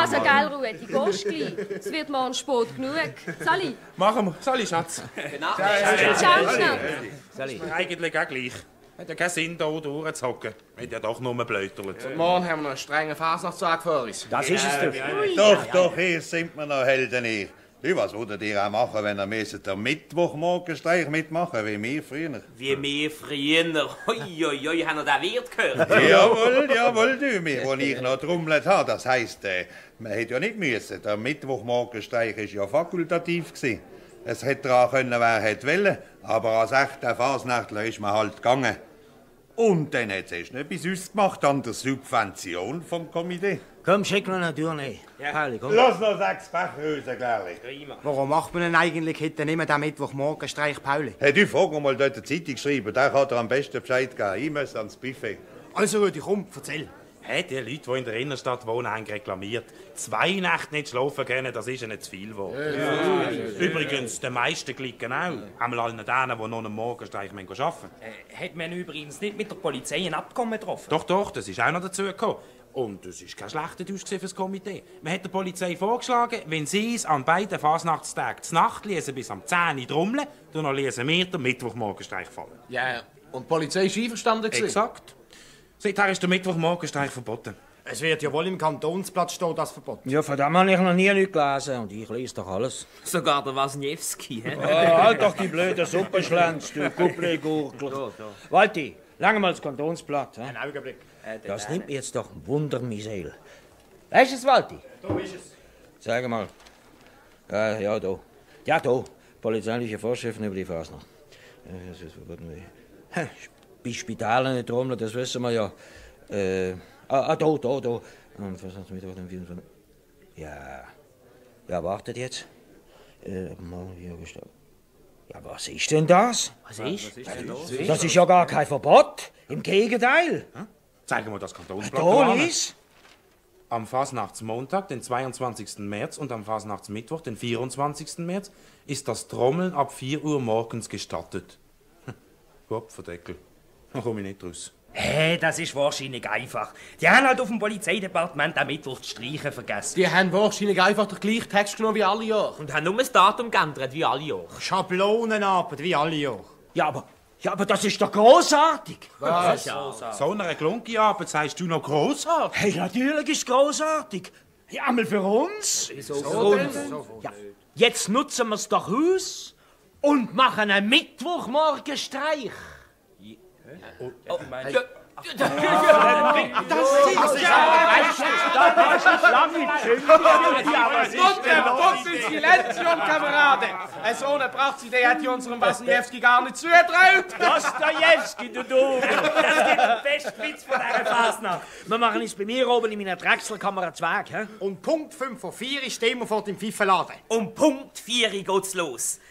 Also, gell, Ruedi, gehst gleich. Es wird morgen spät genug. Sali? Machen wir. Sali, Schatz. Ciao, Schnell. Sali. Ist mir eigentlich auch gleich. Hat ja keinen Sinn, hier durchzuhocken. Hat ja doch nur blöterlet. Morgen haben wir noch einen strengen Fasnachtstag vor uns. Das ist es doch. Doch, hier sind wir noch Helden hier. Du, was würdet ihr auch machen, wenn ihr den Mittwochmorgenstreich mitmachen, wie wir früher? Wie wir früher. Ui, haben wir den Wirt gehört? Jawohl, du, wo ich noch trommelt habe. Das heisst, man hätte ja nicht müssen. Der Mittwochmorgenstreich war ja fakultativ gewesen. Es hätte daran können, wer hätte wollen. Aber als echter Fasnachtler ist man halt gegangen. Und dann hat es erst noch etwas ausgemacht an der Subvention vom Komitee. Komm, schick noch eine Tournee. Ja. Pauli, komm. Lass noch 6 Becher raus, Glärli. Warum macht man denn eigentlich heute nicht mehr den Mittwochmorgenstreich, Pauli? Hey, du, frag mal dort die Zeitung schreiben. Der kann dir am besten Bescheid geben. Ich muss ans Buffet. Also, Rudi, komm, erzähl. Hey, die Leute, die in der Innenstadt wohnen, haben reklamiert. 2 Nächte nicht schlafen können, das ist ihnen zu viel geworden. Ja. Übrigens, die meisten klicken auch. Einmal allen denen, die noch am Morgenstreich arbeiten müssen. Hat man übrigens nicht mit der Polizei ein Abkommen getroffen? Doch, das ist auch noch dazu gekommen. Und es ist kein schlechter Tausch für das Komitee. Man hat der Polizei vorgeschlagen, wenn sie es an beiden Fasnachtstagen zur Nacht lesen bis am 10 Uhr trommeln, dann lesen wir den Mittwochmorgenstreich fallen. Ja, und die Polizei ist einverstanden gewesen? Exakt. Seither ist der Mittwochmorgenstreich verboten. Es wird ja wohl im Kantonsblatt stehen, das Verbot. Ja, von dem habe ich noch nie nichts gelesen. Und ich lese doch alles. Sogar der Wasniewski. Halt doch die blöde Suppenschlänz, du Kuppelgurgel. Walti, lange mal das Kantonsblatt. Ein Augenblick. Das nimmt mir jetzt doch Wunder, Michel. Weißt du es, Walti? Da ist es. Sag mal. Ja, da. Ja, da. Polizeiliche Vorschriften über die Fasnacht. Das ist verboten. Bei Spitalen nicht trommeln, das wissen wir ja. Da. Am Fasnachtsmittwoch, den 24. Ja, wartet jetzt. Ja, was ist denn das? Was ist? Das ist ja gar kein Verbot. Im Gegenteil. Zeigen wir das Kantonsblatt Da an. ist. Am Fasnachtsmontag, den 22. März, und am Fasnachtsmittwoch, den 24. März, ist das Trommeln ab 4 Uhr morgens gestattet. Kopfverdeckel. Da komme ich nicht raus. Hey, das ist wahrscheinlich einfach. Die haben halt auf dem Polizeidepartement am Mittwoch die Streichen vergessen. Die haben wahrscheinlich einfach den gleichen Text genommen wie alle Jahre. Und haben nur das Datum geändert, wie alle Jahre. Schablonenarbeit, wie alle Jahre. Ja, aber das ist doch großartig. Was? So eine Glunki-Arbeit sagst du noch grossartig? Hey, natürlich ist es großartig. Ja, einmal für uns. So Ja, jetzt nutzen wir es doch aus und machen einen Mittwochmorgenstreich. Silenzium, Kameraden! So eine Prachtsidee hat unserem Wasniewski gar nicht zugetraut. Dostojewski, du Doof. Das gibt den besten Witz von dieser Fasnacht. Wir machen es bei mir oben in meiner Drechselkammer Zweig. He? Und Punkt 5 vor 4 stehen wir vor dem Pfeifenladen. Um Punkt 4 Uhr geht's los.